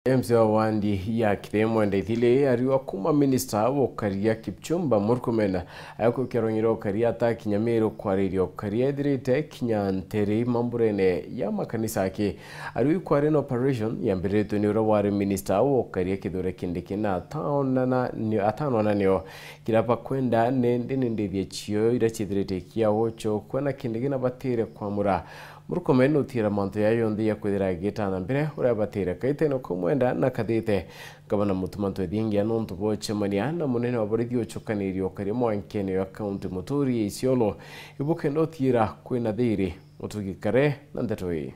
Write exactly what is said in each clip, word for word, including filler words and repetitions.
M C A wa wandi ya Kithiimwenda Ithili ariuga kuuma minista wa ukaria Kipchumba Murkomen aekwikira rung'iro ukaria atakinya Meru kwariria ukaria ethirite kinya ntiri mamburene ya makanisa aki. Ariuga ikwari na operation yambiriritwe ni uria wari minista wa ukaria Kithure Kindiki na ataonana ni-, ataanwana nio. Kira bakwenda ni ndini ndithie cio iria ciithirite ikiaocho kwena Kindiki na batire kwamura. Murkomen utiira mantu ya yonthe ya kwithira agitana mbere uria batire. Kaitene kumwenda na kathite. Gavana Mutuma Ntwethingia nontu bwa ucemania na munene wa borithi ucukanirie ukaria mwankene ya kaunti Muturi ya Isiolo. Ibukenda utiira kwina thiri. Utugi kare na ndeto ii.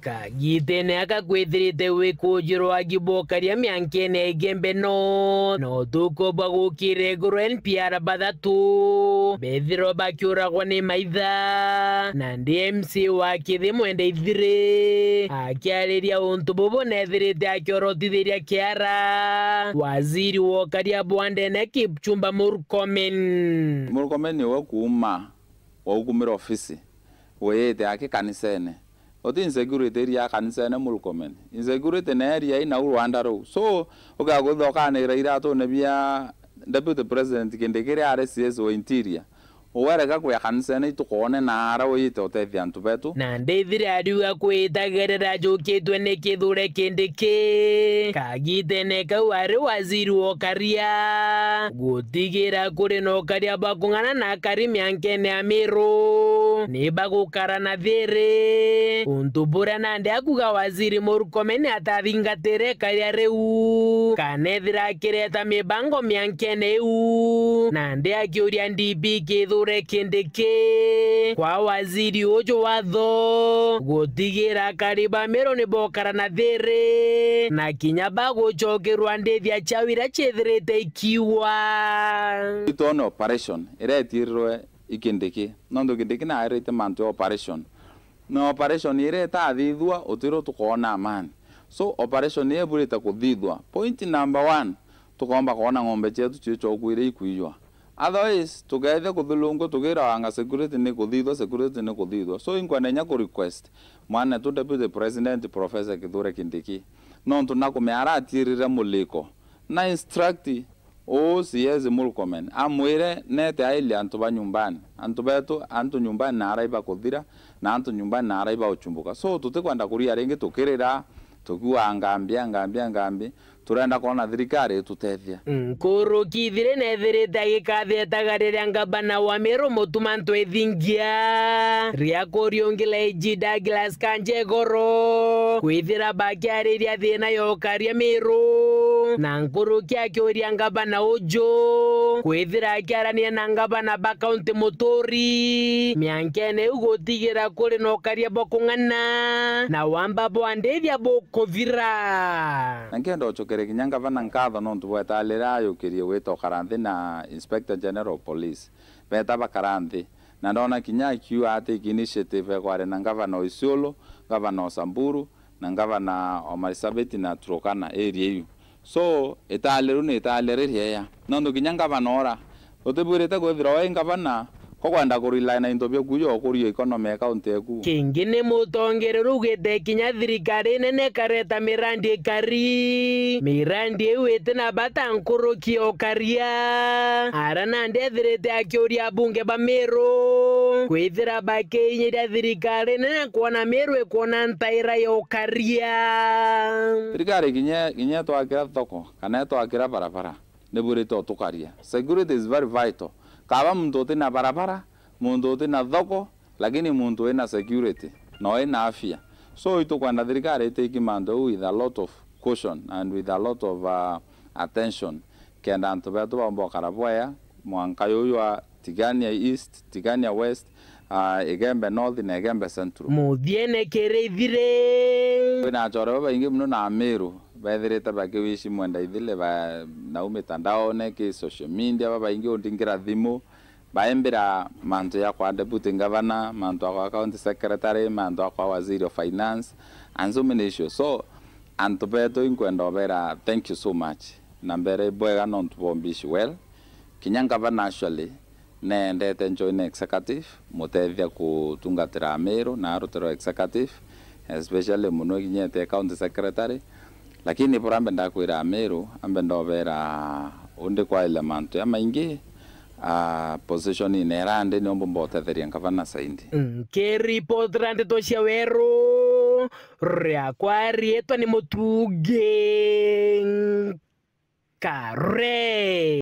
Kagitene aka kwithirite wikujirwa gibokaria miankene ya Igembe no, no tuko bwa gukire iguru N P R bathatu bethirwa bakiuragwa ni maitha, na ndi M C A wa Kithiimwenda Ithili akiariria untu bubu nethirite akiorotithiria kiara waziri wa ukaria bwa ndene Kipchumba Murkomen. Murkomen niwe kuuma waukumira ofisi wiyite aki kanisene. Uti insecurity iria kanisene Murkomen. Insecurity ne area ina u Rwanda ruu. So, ukaga kwithwa ukanira iratune bia Deputy President Kindiki ari C S wa Interior. Uwerega kwia kanisene itukoone na ara wiyite utethia antu betu. Na ndithire ariuga kwitagerera ajukitwe ni Kithure Kindiki. Kagitene kau ari waziri wa ukaria. Gutigira kuri na ukaria bwa kung'ana na akari miankene ya Meru ni bagukara na thiri. Untu buria nandi akuga waziri Murkomen atathingatire ikaria riu, kana ethira akireta mibango miankene iu. Nandi akiuria D P Kithure Kindiki kwa waziri uju watho gutigira akari ba Meru ni bokara na thiri na kinya bagucokerwa ndithia ciao iria ciithirite ikiwa. Itwone operation iria etirirwe i Kindiki, nontu Kindiki naerite mantu ya operation. Na operation iria itathithua, utiro tukoona amani. So, operation iria iburite kuthithua. Point number one, tukoomba koona ng'ombe cietu ciicoku iria ikwiywa. Otherwise, tukeethia kuthulungwa tukiraganga security ni kuthithua, security ni kuthithua. So, inkwenda inya ku request mwanetu Deputy President Professor Kithure Kindiki, nontu nakumea aratiirire muliko, na instruct uu C S Murkomen, amwire nete airie antu ba nyumbani. Antu betu, antu nyumbani na arai bakuthira, na antu nyumbani na arai bauchumbuka. So, tutikwenda kuria ringi tukirira, tukiuga ngambi, ngambi, ngambi. Turenda kwona thirikari itutethia. Nkuruki ithiri nethirite agikathetaga riria ngavana wa Meru Mutuma Ntwethingia, ria kuriungila A G Douglas Kanjegoro, kwithira bakiariria thina ya ukaria Meru, na nkuruki akiuria ngavana uju, kwithira akiarania na ngavana ba kaunti Muturi, miankene iu gutigira kuri na ukaria bwa kung'ana, na wamba bwa ndithia bukuthira. Na nkenda ucokere kinya ngavana nkatho nontu bwa itali riria ayukirie gwita ukara nthi na Inspector General of Police. Beeta bakara nthi. Na ndona kinya akiuga atake initiative ya kwaria na ngavana o Isiolo, ngavana o Samburu, na ngavana o Marsabit na Turkana area iu. So, itali riu ni itali ririega. Nontu kinya ngavana ora, utibwirite kwithirwa wi ngavana, ko kwenda ku rely na into bia kuuja ukuria economy ya county eku. Kingi ni mutongereru ugite kinya thirikari nene ikareta mirandi ikari. Mirandi iu iti na bata nkuruki ya ukaria. Ara nandi ethirite akiuria abunge ba Meru kwithira bakiinyiria thirikari nene kwona Meru ikwona ntaira ya ukaria. Thirikari kinya, kinya itwakira thoko, kana itwakira barabara, ni bwirite utukaria. Security is very vital. Kaba muntu utina barabara, muntu utina thoko, lakini muntu wina security, na wina afya. So, itukwenda thirikari itake mantu au with a lot of caution and with a lot of, uh, attention, kenda antu betu baumba ukara bwea, mwanka yuyu wa Tigania East, Tigania West, ah, Igembe North na Igembe Central. Muthiene kiri ithiri. Kwina achore babaingi muno na Amiru bethirite bakiwishi mwenda ithili ba, nau mitandaone, ki social media, babaingi undingira thimu, baimbira mantu ya kwa deputy governor, mantu ya kwa county secretary, mantu ya kwa waziri of finance, and so many issues. So, antu betu inkwenda ubera thank you so much. Na mbere bwega nontu bwa umbishi well. Kinya ngavana actually neendete njoine executive, mutethia kutungatira Amiru na arutiro executive, especially muno kinya ete county secretary. Lakini buria mbe ndakwira Amiru, ambe ndobera undi kwaile mantu jamaingi, a, position ine ira ndi niyo mbumba utetheria ngavana zaidi. Nkiripotera ndeto cia weru, riakwa riitwa ni Mutungi Nkare.